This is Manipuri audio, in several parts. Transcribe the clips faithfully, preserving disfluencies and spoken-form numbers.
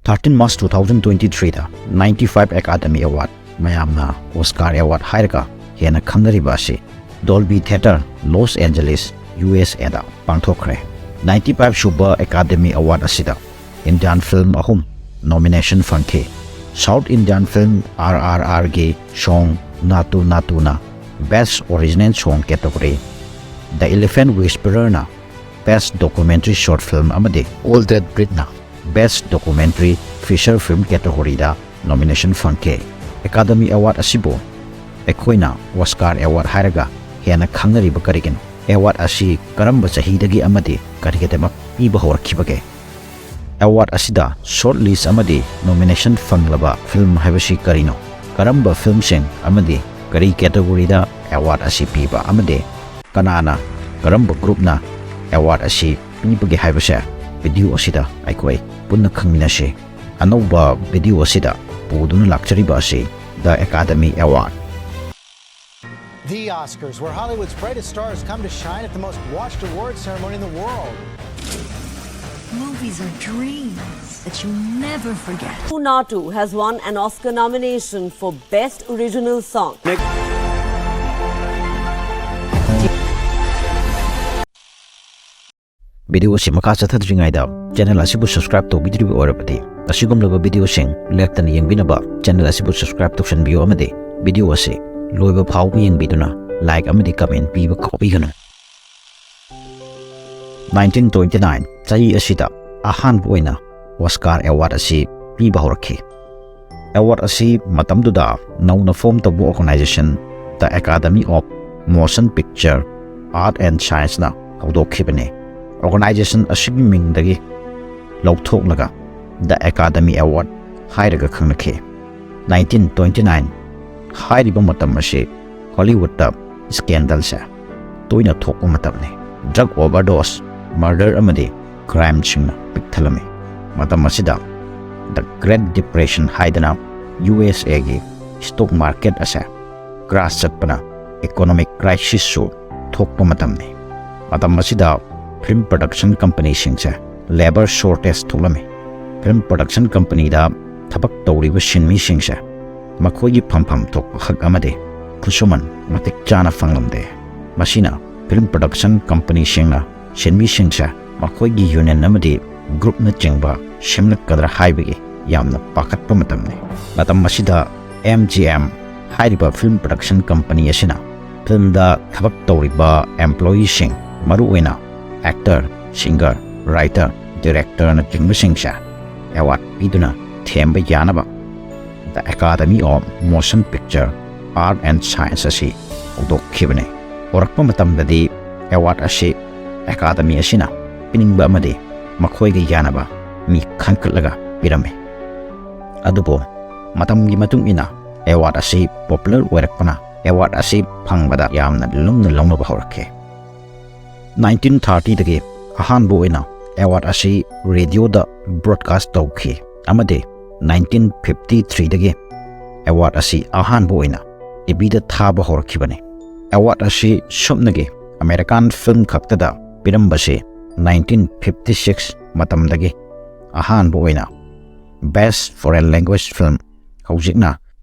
Thirteen March two thousand twenty-threeꯗ ninety-five Academy Award, ꯃꯌꯥꯝꯅ Oscar Award ꯍꯥꯏꯔꯒ ꯍꯦꯟꯅ ꯈꯪꯅꯔꯤꯕ ꯑꯁꯤ Dolby Theatre, Los Angeles, U S Aꯗ ꯄꯥꯡꯊꯣꯛꯈ꯭ꯔꯦ꯫ Ninety-five ꯁꯨꯕ Academy Award ꯑꯁꯤꯗ Indian film ꯑꯍꯨꯝ nomination ꯐꯪꯈꯤ꯫ South Indian film R R Rꯒꯤ song Naatu Naatuꯅ Best Original Song category, The Elephant Whispererꯅ Best Documentary Short Film ꯑꯃꯗꯤ Old That Breedꯅ Best Documentary Feature Film categoryꯗ nomination ꯐꯪꯈꯤ꯫ Academy Award ꯑꯁꯤꯕꯨ ꯑꯩꯈꯣꯏꯅ Oscar Award ꯍꯥꯏꯔꯒ ꯍꯦꯟꯅ ꯈꯪꯅꯔꯤꯕ ꯀꯔꯤꯒꯤꯅꯣ? Award ꯑꯁꯤ ꯀꯔꯝꯕ ꯆꯍꯤꯗꯒꯤ ꯑꯃꯗꯤ ꯀꯔꯤꯒꯤꯗꯃꯛ ꯄꯤꯕ ꯍꯧꯔꯛꯈꯤꯕꯒꯦ? Award ꯑꯁꯤꯗ short list ꯑꯃꯗꯤ nomination ꯐꯪꯂꯕ film ꯍꯥꯏꯕꯁꯤ ꯀꯔꯤꯅꯣ? ꯀꯔꯝꯕ filmꯁꯤꯡ ꯑꯃꯗꯤ ꯀꯔꯤ categoryꯗ award ꯑꯁꯤ ꯄꯤꯕ ꯑꯃꯗꯤ ꯀꯅꯥꯅ, ꯀꯔꯝꯕ groupꯅ award ꯑꯁꯤ ꯄꯤꯕꯒꯦ ꯍꯥꯏꯕꯁꯦ video ꯑꯁꯤꯗ ꯑꯩꯈꯣꯏ ꯄꯨꯟꯅ ꯈꯪꯃꯤꯟꯅꯁꯤ꯫ ꯑꯅꯧꯕ video ꯑꯁꯤꯗ ꯄꯨꯗꯨꯅ ꯂꯥꯛꯆꯔꯤꯕ ꯑꯁꯤ The Academy Award꯫ The Oscars, where Hollywood's brightest stars come to shine at the most watched award ceremony in the world. Movies are dreams that you'll never forget. Naatu has won an Oscar nomination for Best Original Song. Video ꯑꯁꯤ ꯃꯈꯥ ꯆꯠꯊꯗ꯭ꯔꯤꯉꯩꯗ channel ꯑꯁꯤꯕꯨ subscribe ꯇꯧꯕꯤꯗ꯭ꯔꯤꯕ ꯑꯣꯏꯔꯕꯗꯤ ꯑꯁꯤꯒꯨꯝꯂꯕ videoꯁꯤꯡ ꯂꯦꯞꯇꯅ ꯌꯦꯡꯕꯤꯅꯕ channel ꯑꯁꯤꯕꯨ subscribe ꯇꯧꯁꯟꯕꯤꯌꯨ ꯑꯃꯗꯤ video ꯑꯁꯤ ꯂꯣꯏꯕ ꯐꯥꯎꯕ ꯌꯦꯡꯕꯤꯗꯨꯅ like ꯑꯃꯗꯤ comment ꯄꯤꯕ ꯀꯥꯎꯕꯤꯒꯅꯨ꯫ Nineteen twenty-nine ꯆꯍꯤ ꯑꯁꯤꯗ ꯑꯍꯥꯟꯕ ꯑꯣꯏꯅ Oscar Award ꯑꯁꯤ ꯄꯤꯕ ꯍꯧꯔꯛꯈꯤ꯫ Award ꯑꯁꯤ ꯃꯇꯝꯗꯨꯗ ꯅꯧꯅ form ꯇꯧꯕ organization The Academy of Motion Picture Art and Scienceꯅ ꯍꯧꯗꯣꯛꯈꯤꯕꯅꯤ꯫ Organization ꯑꯁꯤꯒꯤ ꯃꯤꯡꯗꯒꯤ ꯂꯧꯊꯣꯛꯂꯒ The Academy Award ꯍꯥꯏꯔꯒ ꯈꯪꯅꯈꯤ꯫ Nineteen twenty-nine ꯍꯥꯏꯔꯤꯕ ꯃꯇꯝ ꯑꯁꯤ Hollywoodꯇ scandalꯁꯦ ꯇꯣꯏꯅ ꯊꯣꯛꯄ ꯃꯇꯝꯅꯤ꯫ Drug overdose, murder ꯑꯃꯗꯤ crimeꯁꯤꯡꯅ ꯄꯤꯛꯊꯜꯂꯝꯃꯤ꯫ ꯃꯇꯝ ꯑꯁꯤꯗ The Great Depression ꯍꯥꯏꯗꯅ U S Aꯒꯤ stock market ꯑꯁꯦ crash ꯆꯠꯄꯅ economic crisisꯁꯨ ꯊꯣꯛꯄ ꯃꯇꯝꯅꯤ꯫ ꯃꯇꯝ ꯑꯁꯤꯗ film production companyꯁꯤꯡꯁꯦ labour shortage ꯊꯣꯛꯂꯝꯃꯤ꯫ ꯐꯤꯂꯝ ꯄ꯭ꯔꯗꯛꯁꯟ ꯀꯝꯄꯅꯤꯗ ꯊꯕꯛ ꯇꯧꯔꯤꯕ ꯁꯤꯟꯃꯤꯁꯤꯡꯁꯦ ꯃꯈꯣꯏꯒꯤ ꯐꯪꯐꯝ ꯊꯣꯛꯄ ꯍꯛ ꯑꯃꯗꯤ ꯈꯨꯠꯁꯨꯃꯟ ꯃꯇꯤꯛ ꯆꯥꯅ ꯐꯪꯂꯝꯗꯦ꯫ ꯃꯁꯤꯅ ꯐꯤꯂꯝ ꯄ꯭ꯔꯗꯛꯁꯟ ꯀꯝꯄꯅꯤꯁꯤꯡꯅ ꯁꯤꯟꯃꯤꯁꯤꯡꯁꯦ ꯃꯈꯣꯏꯒꯤ ꯌꯨꯅꯤꯌꯟ ꯑꯃꯗꯤ ꯒ꯭ꯔꯨꯞꯅꯆꯤꯡꯕ ꯁꯦꯝꯂꯛꯀꯗ꯭ꯔꯥ ꯍꯥꯏꯕꯒꯤ ꯌꯥꯝꯅ ꯄꯥꯈꯠꯄ ꯃꯇꯝꯅꯤ꯫ ꯃꯇꯝ ꯑꯁꯤꯗ ꯑꯦꯝ ꯖꯤ ꯑꯦꯝ ꯍꯥꯏꯔꯤꯕ ꯐꯤꯂꯝ ꯄ꯭ꯔꯗꯛꯁꯟ ꯀꯝꯄꯅꯤ ꯑꯁꯤꯅ ꯐꯤꯂꯝꯗ ꯊꯕꯛ ꯇꯧꯔꯤꯕ ꯑꯦꯝꯄ꯭ꯂꯣꯌꯤꯁꯤꯡ, ꯃꯔꯨꯑꯣꯏꯅ ꯑꯦꯛꯇꯔ, ꯁꯤꯡꯒꯔ, ꯔꯥꯏꯇꯔ, ꯗꯤꯔꯦꯛꯇꯔꯅꯆꯤꯡꯕꯁꯤꯡꯁꯦ ꯑꯦꯋꯥꯔꯗ ꯄꯤꯗꯨꯅ ꯊꯦꯝꯕ ꯌꯥꯅꯕ The Academy of Motion Picture Art and Science ꯑꯁꯤ ꯍꯧꯗꯣꯛꯈꯤꯕꯅꯤ꯫ ꯍꯧꯔꯛꯄ ꯃꯇꯝꯗꯗꯤ ꯑꯦꯋꯥꯔꯗ ꯑꯁꯤ ꯑꯦꯀꯥꯗꯃꯤ ꯑꯁꯤꯅ ꯄꯤꯅꯤꯡꯕ ꯑꯃꯗꯤ ꯃꯈꯣꯏꯒ ꯌꯥꯅꯕ ꯃꯤ ꯈꯟꯒꯠꯂꯒ ꯄꯤꯔꯝꯃꯤ꯫ ꯑꯗꯨꯕꯨ ꯃꯇꯝꯒꯤ ꯃꯇꯨꯡ ꯏꯟꯅ ꯑꯦꯋꯥꯔꯗ ꯑꯁꯤ ꯄꯣꯄꯨꯂꯔ ꯑꯣꯏꯔꯛꯄꯅ ꯑꯦꯋꯥꯔꯗ ꯑꯁꯤ ꯐꯪꯕꯗ ꯌꯥꯝꯅ ꯂꯨꯝꯅ ꯂꯧꯅꯕ ꯍꯧꯔꯛꯈꯤ꯫ ꯅꯥꯏꯟꯇꯤꯟ ꯊꯥꯔꯇꯤꯗꯒꯤ ꯑꯍꯥꯟꯕ ꯑꯣꯏꯅ ꯑꯦꯋꯥꯔꯗ ꯑꯁꯤ ꯔꯦꯗꯤꯑꯣꯗ ꯕ꯭ꯔꯣꯗꯀꯥꯁ ꯇꯧꯈꯤ ꯑꯃꯗꯤ ꯅꯥꯏꯟꯇꯤꯟ ꯐꯤꯐꯇꯤ ꯊ꯭ꯔꯤꯗꯒꯤ ꯑꯦꯋꯥꯔꯗ ꯑꯁꯤ ꯑꯍꯥꯟꯕ ꯑꯣꯏꯅ ꯇꯤꯚꯤꯗ ꯊꯥꯕ ꯍꯧꯔꯛꯈꯤꯕꯅꯤ꯫ ꯑꯦꯋꯥꯔꯗ ꯑꯁꯤ ꯁꯨꯞꯅꯒꯤ ꯑꯃꯦꯔꯤꯀꯥꯟ ꯐꯤꯂꯝ ꯈꯛꯇꯗ ꯄꯤꯔꯝꯕꯁꯤ ꯅꯥꯏꯟꯇꯤꯟ ꯐꯤꯐꯇꯤ ꯁꯤꯛꯁ ꯃꯇꯝꯗꯒꯤ ꯑꯍꯥꯟꯕ ꯑꯣꯏꯅ Best Foreign Language Film, ꯍꯧꯖꯤꯛꯅ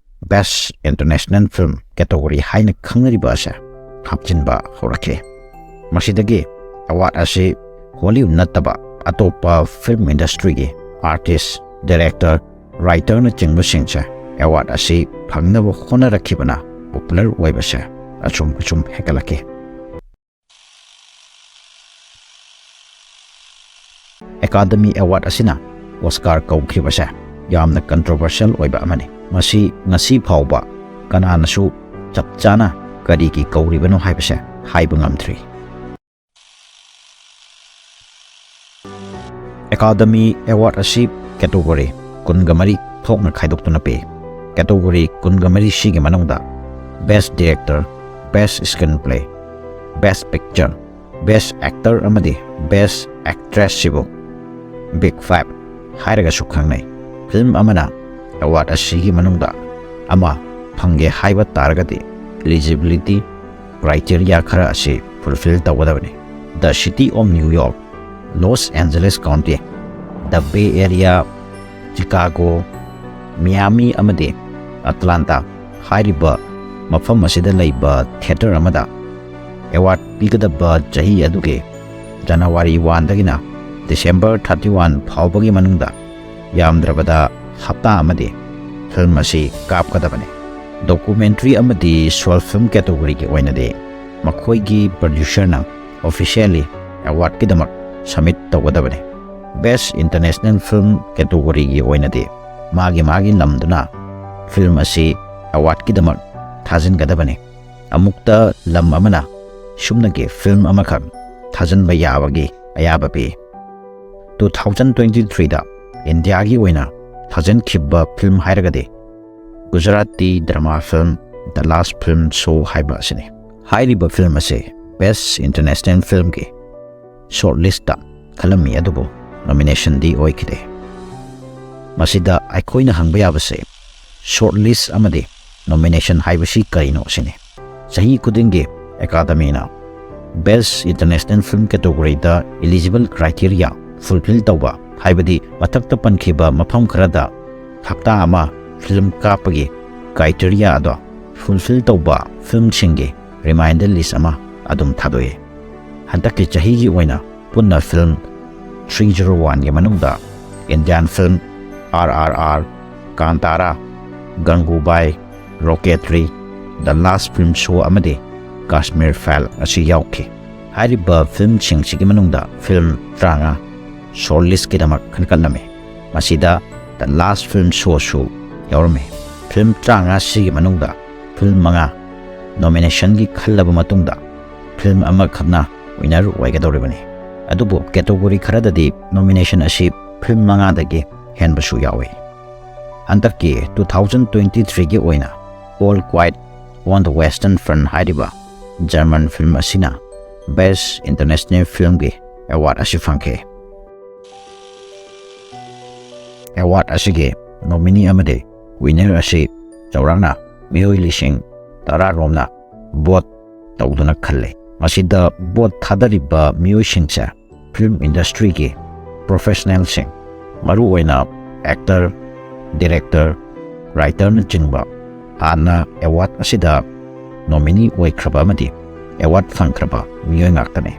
Best International Film category ꯍꯥꯏꯅ ꯈꯪꯅꯔꯤꯕ ꯑꯁꯦ ꯍꯥꯞꯆꯤꯟꯕ ꯍꯧꯔꯛꯈꯤ꯫ ꯃꯁꯤꯗꯒꯤ ꯑꯦꯋꯥꯔꯗ ꯑꯁꯤ ꯍꯣꯂꯤꯋꯨꯗ ꯅꯠꯇꯕ ꯑꯇꯣꯞꯄ ꯐꯤꯂꯝ ꯏꯟꯗꯁꯇ꯭ꯔꯤꯒꯤ ꯑꯥꯔꯇꯤꯁ, ꯗꯤꯔꯦꯛꯇꯔ, ꯔꯥꯏꯇꯔꯅꯆꯤꯡꯕꯁꯤꯡꯁꯦ ꯑꯦꯋꯥꯔꯗ ꯑꯁꯤ ꯐꯪꯅꯕ ꯍꯣꯠꯅꯔꯛꯈꯤꯕꯅ ꯄꯣꯄꯨꯂꯔ ꯑꯣꯏꯕꯁꯦ ꯑꯁꯨꯝ ꯑꯁꯨꯝ ꯍꯦꯟꯒꯠꯂꯛꯈꯤ꯫ ꯑꯦꯀꯥꯗꯃꯤ ꯑꯦꯋꯥꯔꯗ ꯑꯁꯤꯅ ꯑꯣꯁꯀꯥꯔ ꯀꯧꯈꯤꯕꯁꯦ ꯌꯥꯝꯅ ꯀꯟꯇ꯭ꯔꯣꯚꯔꯁꯤꯌꯦꯜ ꯑꯣꯏꯕ ꯑꯃꯅꯤ꯫ ꯃꯁꯤ ꯉꯁꯤ ꯐꯥꯎꯕ ꯀꯅꯥꯅꯁꯨ ꯆꯞ ꯆꯥꯅ ꯀꯔꯤꯒꯤ ꯀꯧꯔꯤꯕꯅꯣ ꯍꯥꯏꯕꯁꯦ ꯍꯥꯏꯕ ꯉꯝꯗ꯭ꯔꯤ꯫ ꯑꯦꯀꯥꯗꯃꯤ ꯑꯦꯋꯥꯔꯗ ꯑꯁꯤ ꯀꯦꯇꯣꯒꯣꯔꯤ ꯀꯨꯟꯒ ꯃꯔꯤ ꯊꯣꯛꯅ ꯈꯥꯏꯗꯣꯛꯇꯨꯅ ꯄꯤ꯫ ꯀꯦꯇꯣꯒꯣꯔꯤ ꯀꯨꯟꯒ ꯃꯔꯤ ꯁꯤꯒꯤ ꯃꯅꯨꯡꯗ Best Director, Best Screenplay, Best Picture, Best Actor ꯑꯃꯗꯤ Best Actress ꯁꯤꯕꯨ Big Five ꯍꯥꯏꯔꯒꯁꯨ ꯈꯪꯅꯩ꯫ ꯐꯤꯂꯝ ꯑꯃꯅ ꯑꯦꯋꯥꯔꯗ ꯑꯁꯤꯒꯤ ꯃꯅꯨꯡꯗ ꯑꯃ ꯐꯪꯒꯦ ꯍꯥꯏꯕ ꯇꯥꯔꯒꯗꯤ eligibility criteria ꯈꯔ ꯑꯁꯤ fulfill ꯇꯧꯒꯗꯕꯅꯤ꯫ The City of New York, Los Angeles County, The Bay Area Chicago, Miami ꯑꯃꯗꯤ ꯑꯇꯂꯥꯟꯇꯥ ꯍꯥꯏꯔꯤꯕ ꯃꯐꯝ ꯑꯁꯤꯗ ꯂꯩꯕ ꯊꯤꯌꯦꯇꯔ ꯑꯃꯗ ꯑꯦꯋꯥꯔꯗ ꯄꯤꯒꯗꯕ ꯆꯍꯤ ꯑꯗꯨꯒꯤ ꯖꯅꯋꯥꯔꯤ ꯋꯥꯟꯗꯒꯤꯅ ꯗꯤꯁꯦꯝꯕꯔ ꯊꯥꯔꯇꯤ ꯋꯥꯟ ꯐꯥꯎꯕꯒꯤ ꯃꯅꯨꯡꯗ ꯌꯥꯝꯗ꯭ꯔꯕꯗ ꯍꯞꯇꯥ ꯑꯃꯗꯤ ꯐꯤꯂꯝ ꯑꯁꯤ ꯀꯥꯞꯀꯗꯕꯅꯤ꯫ ꯗꯣꯀꯨꯃꯦꯟꯇꯔꯤ ꯑꯃꯗꯤ ꯁꯣꯔꯠ ꯐꯤꯂꯝ ꯀꯦꯇꯦꯒꯣꯔꯤꯒꯤ ꯑꯣꯏꯅꯗꯤ ꯃꯈꯣꯏꯒꯤ ꯄ꯭ꯔꯗ꯭ꯌꯨꯁꯔꯅ ꯑꯣꯐꯤꯁꯤꯌꯦꯜꯂꯤ ꯑꯦꯋꯥꯔꯗꯀꯤꯗꯃꯛ ꯁꯕꯃꯤꯠ ꯇꯧꯒꯗꯕꯅꯤ꯫ ꯕꯦꯁ꯭ꯠ ꯏꯟꯇꯔꯅꯦꯁꯅꯦꯜ ꯐꯤꯂꯝ ꯀꯦꯇꯦꯒꯣꯔꯤꯒꯤ ꯑꯣꯏꯅꯗꯤ ꯃꯥꯒꯤ ꯃꯥꯒꯤ ꯂꯝꯗꯨꯅ ꯐꯤꯂꯝ ꯑꯁꯤ ꯑꯦꯋꯥꯔꯗꯀꯤꯗꯃꯛ ꯊꯥꯖꯤꯟꯒꯗꯕꯅꯤ꯫ ꯑꯃꯨꯛꯇ ꯂꯝ ꯑꯃꯅ ꯁꯨꯞꯅꯒꯤ ꯐꯤꯂꯝ ꯑꯃꯈꯛ ꯊꯥꯖꯤꯟꯕ ꯌꯥꯕꯒꯤ ꯑꯌꯥꯕ ꯄꯤ꯫ ꯇꯨ ꯊꯥꯎꯖꯟ ꯇ꯭ꯋꯦꯟꯇꯤ ꯊ꯭ꯔꯤꯗ ꯏꯟꯗꯤꯌꯥꯒꯤ ꯑꯣꯏꯅ ꯊꯥꯖꯤꯟꯈꯤꯕ ꯐꯤꯂꯝ ꯍꯥꯏꯔꯒꯗꯤ ꯒꯨꯖꯔꯥꯇꯤ ꯗ꯭ꯔꯃꯥ ꯐꯤꯂꯝ ꯗ ꯂꯥꯁ꯭ꯠ ꯐꯤꯂꯝ ꯁꯣ ꯍꯥꯏꯕ ꯑꯁꯤꯅꯤ꯫ ꯍꯥꯏꯔꯤꯕ ꯐꯤꯂꯝ ꯑꯁꯤ ꯕꯦꯁ꯭ꯠ ꯏꯟꯇꯔꯅꯦꯁꯅꯦꯜ ꯐꯤꯂꯝꯒꯤ ꯁꯣꯔꯠ ꯂꯤꯁ꯭ꯠꯇ ꯈꯜꯂꯝꯃꯤ, ꯑꯗꯨꯕꯨ ꯅꯣꯃꯤꯅꯦꯁꯟꯗꯤ ꯑꯣꯏꯈꯤꯗꯦ꯫ ꯃꯁꯤꯗ ꯑꯩꯈꯣꯏꯅ ꯍꯪꯕ ꯌꯥꯕꯁꯦ, ꯁꯣꯔꯠ ꯂꯤꯁ꯭ꯠ ꯑꯃꯗꯤ ꯅꯣꯃꯤꯅꯦꯁꯟ ꯍꯥꯏꯕꯁꯤ ꯀꯔꯤꯅꯣ ꯁꯤꯅꯤ꯫ ꯆꯍꯤ ꯈꯨꯗꯤꯡꯒꯤ ꯑꯦꯀꯥꯗꯃꯤꯅ ꯕꯦꯁ꯭ꯠ ꯏꯟꯇꯔꯅꯦꯁꯅꯦꯜ ꯐꯤꯂꯝ ꯀꯦꯇꯦꯒꯣꯔꯤꯗ ꯏꯂꯤꯖꯤꯕꯜ ꯀ꯭ꯔꯥꯏꯇꯦꯔꯤꯌꯥ ꯐꯨꯜꯐꯤꯜ ꯇꯧꯕ, ꯍꯥꯏꯕꯗꯤ ꯃꯊꯛꯇ ꯄꯟꯈꯤꯕ ꯃꯐꯝ ꯈꯔꯗ ꯍꯞꯇꯥ ꯑꯃ ꯐꯤꯂꯝ ꯀꯥꯞꯄꯒꯤ ꯀ꯭ꯔꯥꯏꯇꯦꯔꯤꯌꯥ ꯑꯗꯣ ꯐꯨꯜꯐꯤꯜ ꯇꯧꯕ ꯐꯤꯂꯝꯁꯤꯡꯒꯤ ꯔꯤꯃꯥꯏꯟꯗꯔ ꯂꯤꯁ꯭ꯠ ꯑꯃ ꯑꯗꯨꯝ ꯊꯥꯗꯣꯛꯏ꯫ ꯍꯟꯗꯛꯀꯤ ꯆꯍꯤꯒꯤ ꯑꯣꯏꯅ ꯄꯨꯟꯅ ꯐꯤꯂꯝ ꯊ꯭ꯔꯤ ꯖꯤꯔꯣ ꯋꯥꯟꯒꯤ ꯃꯅꯨꯡꯗ Indian film R R R, Kantara, Gangubai, Rocketry, the last film show ꯑꯃꯗꯤ ꯀꯥꯁꯃꯤꯔ ꯐꯥꯏꯜ ꯑꯁꯤ ꯌꯥꯎꯈꯤ꯫ ꯍꯥꯏꯔꯤꯕ ꯐꯤꯂꯝꯁꯤꯡꯁꯤꯒꯤ ꯃꯅꯨꯡꯗ ꯐꯤꯂꯝ ꯇꯔꯥꯃꯉꯥ ꯁꯣꯔꯠ ꯂꯤꯁ꯭ꯠꯀꯤꯗꯃꯛ ꯈꯟꯒꯠꯂꯝꯃꯤ꯫ ꯃꯁꯤꯗ ꯗ ꯂꯥꯁ꯭ꯠ ꯐꯤꯂꯝ ꯁꯣꯁꯨ ꯌꯥꯎꯔꯝꯃꯤ꯫ ꯐꯤꯂꯝ ꯇꯔꯥꯃꯉꯥꯁꯤꯒꯤ ꯃꯅꯨꯡꯗ ꯐꯤꯂꯝ ꯃꯉꯥ ꯅꯣꯃꯤꯅꯦꯁꯟꯒꯤ ꯈꯜꯂꯕ ꯃꯇꯨꯡꯗ ꯐꯤꯂꯝ ꯑꯃꯈꯛꯅ ꯋꯤꯅꯔ ꯑꯣꯏꯒꯗꯧꯔꯤꯕꯅꯤ꯫ ꯑꯗꯨꯕꯨ ꯀꯦꯇꯦꯒꯣꯔꯤ ꯈꯔꯗꯗꯤ ꯅꯣꯃꯤꯅꯦꯁꯟ ꯑꯁꯤ ꯐꯤꯂꯝ ꯃꯉꯥꯗꯒꯤ ꯍꯦꯟꯕꯁꯨ ꯌꯥꯎꯏ꯫ ꯍꯟꯗꯛꯀꯤ ꯇꯨ ꯊꯥꯎꯖꯟ ꯇ꯭ꯋꯦꯟꯇꯤ ꯊ꯭ꯔꯤꯒꯤ ꯑꯣꯏꯅ All Quiet on the Western Front ꯍꯥꯏꯔꯤꯕ ꯖꯔꯃꯟ ꯐꯤꯂꯝ ꯑꯁꯤꯅ ꯕꯦꯁ꯭ꯠ ꯏꯟꯇꯔꯅꯦꯁꯅꯦꯜ ꯐꯤꯂꯝꯒꯤ ꯑꯦꯋꯥꯔꯗ ꯑꯁꯤ ꯐꯪꯈꯤ꯫ ꯑꯦꯋꯥꯔꯗ ꯑꯁꯤꯒꯤ ꯅꯣꯃꯤꯅꯤ ꯑꯃꯗꯤ ꯋꯤꯅꯔ ꯑꯁꯤ ꯆꯥꯎꯔꯥꯛꯅ ꯃꯤꯑꯣꯏ ꯂꯤꯁꯤꯡ ꯇꯔꯥ ꯔꯣꯝꯅ ꯚꯣꯠ ꯇꯧꯗꯨꯅ ꯈꯜꯂꯤ꯫ ꯃꯁꯤꯗ ꯚꯣꯠ ꯊꯥꯗꯔꯤꯕ ꯃꯤꯑꯣꯏꯁꯤꯡꯁꯦ ꯐꯤꯂꯝ ꯏꯟꯗꯁꯇ꯭ꯔꯤꯒꯤ ꯄ꯭ꯔꯣꯐꯦꯁꯅꯦꯜꯁꯤꯡ, ꯃꯔꯨꯑꯣꯏꯅ ꯑꯦꯛꯇꯔ, ꯗꯤꯔꯦꯛꯇꯔ, ꯔꯥꯏꯇꯔꯅꯆꯤꯡꯕ ꯍꯥꯟꯅ ꯑꯦꯋꯥꯔꯗ ꯑꯁꯤꯗ ꯅꯣꯃꯤꯅꯤ ꯑꯣꯏꯈ꯭ꯔꯕ ꯑꯃꯗꯤ ꯑꯦꯋꯥꯔꯗ ꯐꯪꯈ꯭ꯔꯕ ꯃꯤꯑꯣꯏ ꯉꯥꯛꯇꯅꯤ꯫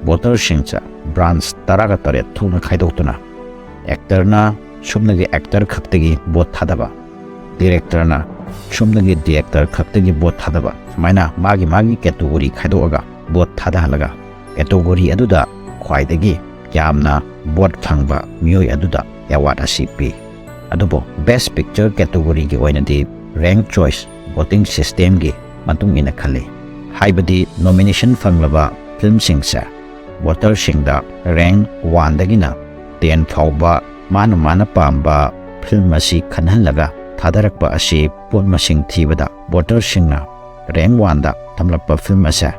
ꯚꯣꯇꯔꯁꯤꯡꯁꯦ ꯕ꯭ꯔꯥꯟꯁ ꯇꯔꯥꯒ ꯇꯔꯦꯠ ꯊꯣꯛꯅ ꯈꯥꯏꯗꯣꯛꯇꯨꯅ, ꯑꯦꯛꯇꯔꯅ ꯁꯨꯞꯅꯒꯤ ꯑꯦꯛꯇꯔ ꯈꯛꯇꯒꯤ ꯚꯣꯠ ꯊꯥꯗꯕ, ꯗꯤꯔꯦꯛꯇꯔꯅ ꯁꯨꯞꯅꯒꯤ ꯗꯤꯔꯦꯛꯇꯔ ꯈꯛꯇꯒꯤ ꯚꯣꯠ ꯊꯥꯗꯕ, ꯁꯨꯃꯥꯏꯅ ꯃꯥꯒꯤ ꯃꯥꯒꯤ ꯀꯦꯇꯣꯒꯣꯔꯤ ꯈꯥꯏꯗꯣꯛꯑꯒ ꯚꯣꯠ ꯊꯥꯗꯍꯜꯂꯒ, ꯀꯦꯇꯣꯒꯣꯔꯤ ꯑꯗꯨꯗ ꯈ꯭ꯋꯥꯏꯗꯒꯤ ꯌꯥꯝꯅ ꯚꯣꯠ ꯐꯪꯕ ꯃꯤꯑꯣꯏ ꯑꯗꯨꯗ ꯑꯦꯋꯥꯔꯗ ꯑꯁꯤ ꯄꯤ꯫ ꯑꯗꯨꯕꯨ ꯕꯦꯁ꯭ꯠ ꯄꯤꯛꯆꯔ ꯀꯦꯇꯣꯒꯣꯔꯤꯒꯤ ꯑꯣꯏꯅꯗꯤ ꯔꯦꯡꯛ ꯆꯣꯏꯁ ꯚꯣꯇꯤꯡ ꯁꯤꯁꯇꯦꯝꯒꯤ ꯃꯇꯨꯡ ꯏꯟꯅ ꯈꯜꯂꯤ꯫ ꯍꯥꯏꯕꯗꯤ ꯅꯣꯃꯤꯅꯦꯁꯟ ꯐꯪꯂꯕ ꯐꯤꯜꯝꯁꯤꯡꯁꯦ ꯚꯣꯇꯔꯁꯤꯡꯗ ꯔꯦꯡꯛ ꯋꯥꯟꯗꯒꯤꯅ ꯇꯦꯟ ꯐꯥꯎꯕ ꯃꯥꯅ ꯃꯥꯅ ꯄꯥꯝꯕ ꯐꯤꯜꯝ ꯑꯁꯤ ꯈꯟꯍꯜꯂꯒ ꯊꯥꯗꯔꯛꯄ ꯑꯁꯤ ꯚꯣꯠ ꯃꯁꯤꯡ ꯊꯤꯕꯗ ꯚꯣꯇꯔꯁꯤꯡꯅ ꯔꯦꯡꯛ ꯋꯥꯟꯗ ꯊꯝꯂꯛꯄ ꯐꯤꯜꯝ ꯑꯁꯦ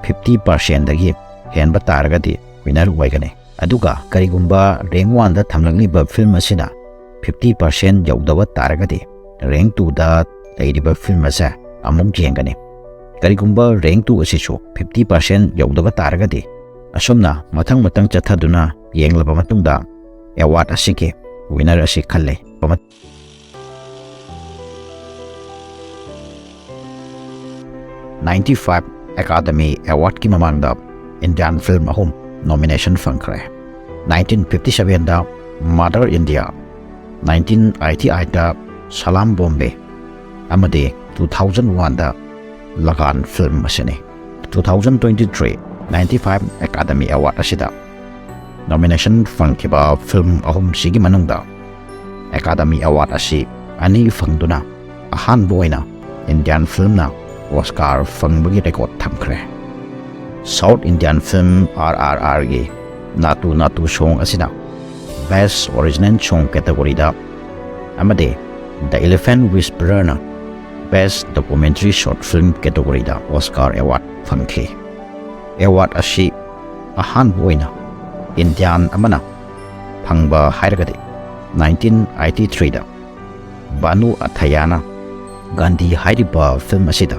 ꯐꯤꯐꯇꯤ ꯄꯥꯔꯁꯦꯟꯗꯒꯤ ꯍꯦꯟꯕ ꯇꯥꯔꯒꯗꯤ ꯋꯤꯅꯔ ꯑꯣꯏꯒꯅꯤ꯫ ꯑꯗꯨꯒ ꯀꯔꯤꯒꯨꯝꯕ ꯔꯦꯡꯛ ꯋꯥꯟꯗ ꯊꯝꯂꯛꯂꯤꯕ ꯐꯤꯜꯝ ꯑꯁꯤꯅ ꯐꯤꯐꯇꯤ ꯄꯥꯔꯁꯦꯟ ꯌꯧꯗꯕ ꯇꯥꯔꯒꯗꯤ ꯔꯦꯡꯛ ꯇꯨꯗ ꯂꯩꯔꯤꯕ ꯐꯤꯜꯝ ꯑꯁꯦ ꯑꯃꯨꯛ ꯌꯦꯡꯒꯅꯤ꯫ ꯀꯔꯤꯒꯨꯝꯕ ꯔꯦꯡꯛ ꯇꯨ ꯑꯁꯤꯁꯨ ꯐꯤꯐꯇꯤ ꯄꯥꯔꯁꯦꯟ ꯌꯧꯗꯕ ꯇꯥꯔꯒꯗꯤ ꯑꯁꯨꯝꯅ ꯃꯊꯪ ꯃꯊꯪ ꯆꯠꯊꯗꯨꯅ ꯌꯦꯡꯂꯕ ꯃꯇꯨꯡꯗ ꯑꯦꯋꯥꯔꯗ ꯑꯁꯤꯒꯤ ꯋꯤꯅꯔ ꯑꯁꯤ ꯈꯜꯂꯤ꯫ ꯅꯥꯏꯟꯇꯤ ꯐꯥꯏꯚ ꯑꯦꯀꯥꯗꯃꯤ ꯑꯦꯋꯥꯔꯗꯀꯤ ꯃꯃꯥꯡꯗ ꯏꯟꯗꯤꯌꯥꯟ ꯐꯤꯜꯝ ꯑꯍꯨꯝ ꯅꯣꯃꯤꯅꯦꯁꯟ ꯐꯪꯈ꯭ꯔꯦ꯫ ꯅꯥꯏꯟꯇꯤꯟ ꯐꯤꯐꯇꯤ ꯁꯚꯦꯟꯗ ꯃꯥꯗꯔ ꯏꯟꯗꯤꯌꯥ, ꯅꯥꯏꯟꯇꯤꯟ ꯑꯥꯏꯇꯤ ꯑꯥꯏꯠꯇ ꯁꯂꯥꯝ ꯕꯣꯝꯕꯦ ꯑꯃꯗꯤ ꯇꯨ ꯊꯥꯎꯖꯟ ꯋꯥꯟꯗ ꯂꯒꯥꯟ ꯐꯤꯜꯝ ꯑꯁꯤꯅꯤ꯫ Two thousand twenty three ninety five academy award ꯑꯁꯤꯗ ꯅꯣꯃꯤꯅꯦꯁꯟ ꯐꯪꯈꯤꯕ ꯐꯤꯜꯝ ꯑꯍꯨꯝꯁꯤꯒꯤ ꯃꯅꯨꯡꯗ ꯑꯦꯀꯥꯗꯃꯤ ꯑꯦꯋꯥꯔꯗ ꯑꯁꯤ ꯑꯅꯤ ꯐꯪꯗꯨꯅ ꯑꯍꯥꯟꯕ ꯑꯣꯏꯅ ꯏꯟꯗꯤꯌꯥꯟ ꯐꯤꯜꯝꯅ ꯑꯣꯁꯀꯥꯔ ꯐꯪꯕꯒꯤ ꯔꯦꯀꯣꯔꯗ ꯊꯝꯈ꯭ꯔꯦ꯫ South Indian film R R ꯑꯥꯔꯒꯤ ꯅꯥꯇꯨ ꯅꯥꯇꯨ ꯁꯣꯡ ꯑꯁꯤꯅ ꯕꯦꯁ꯭ꯠ ꯑꯣꯔꯤꯖꯤꯅꯦꯜ ꯁꯣꯡ ꯀꯦꯇꯦꯒꯣꯔꯤꯗ ꯑꯃꯗꯤ The Elephant Whispererꯅ ꯕꯦꯁ꯭ꯠ ꯗꯣꯀꯨꯃꯦꯟꯇꯔꯤ ꯁꯣꯔꯠ ꯐꯤꯜꯝ ꯀꯦꯇꯦꯒꯣꯔꯤꯗ ꯑꯣꯁꯀꯥꯔ ꯑꯦꯋꯥꯔꯗ ꯐꯪꯈꯤ꯫ ꯑꯦꯋꯥꯔꯗ ꯑꯁꯤ ꯑꯍꯥꯟꯕ ꯑꯣꯏꯅ ꯏꯟꯗꯤꯌꯥꯟ ꯑꯃꯅ ꯐꯪꯕ ꯍꯥꯏꯔꯒꯗꯤ ꯅꯥꯏꯟꯇꯤꯟ ꯑꯥꯏꯇꯤ ꯊ꯭ꯔꯤꯗ ꯕꯥꯅꯨ ꯑꯊꯌꯥꯅ ꯒꯥꯟꯙꯤ ꯍꯥꯏꯔꯤꯕ ꯐꯤꯜꯝ ꯑꯁꯤꯗ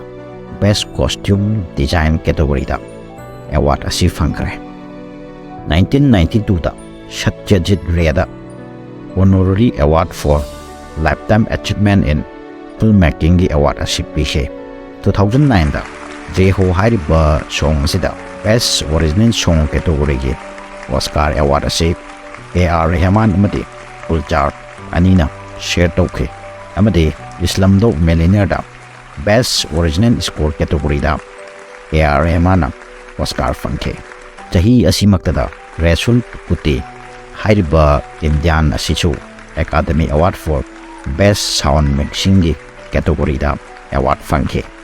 ꯕꯦꯁ꯭ꯠ ꯀꯣꯁꯇ꯭ꯌꯨꯝ ꯗꯤꯖꯥꯏꯟ ꯀꯦꯇꯦꯒꯣꯔꯤꯗ ꯑꯦꯋꯥꯔꯗ ꯑꯁꯤ ꯐꯪꯈ꯭ꯔꯦ꯫ ꯅꯥꯏꯟꯇꯤꯟ ꯅꯥꯏꯟꯇꯤ ꯇꯨꯗ Satyajit Ray Honorary Award for Lifetime Achievement in Filmmakingꯒꯤ award ꯑꯁꯤ ꯄꯤꯈꯤ꯫ Two thousand nineꯗ ꯖꯦ ꯍꯣ ꯍꯥꯏꯔꯤꯕ song ꯑꯁꯤꯗ Best Original Song categoryꯒꯤ Oscar award ꯑꯁꯤ ꯑꯦ ꯑꯥꯔ ꯔꯦꯍꯃꯥꯟ ꯑꯃꯗꯤ ꯒꯨꯜꯖꯥꯔ ꯑꯅꯤꯅ share ꯇꯧꯈꯤ, ꯑꯃꯗꯤ Slumdog Millionaireꯗ Best Original Score categoryꯗ ꯑꯦ ꯑꯥꯔ ꯔꯦꯍꯃꯥꯟꯅ Oscar ꯐꯪꯈꯤ꯫ ꯆꯍꯤ ꯑꯁꯤꯃꯛꯇꯗ ꯔꯦꯁꯨꯜ ꯀꯨꯇꯦ ꯍꯥꯏꯔꯤꯕ Indian ꯑꯁꯤꯁꯨ Academy Award for Best Sound Mixingꯒꯤ categoryꯗ award ꯐꯪꯈꯤ꯫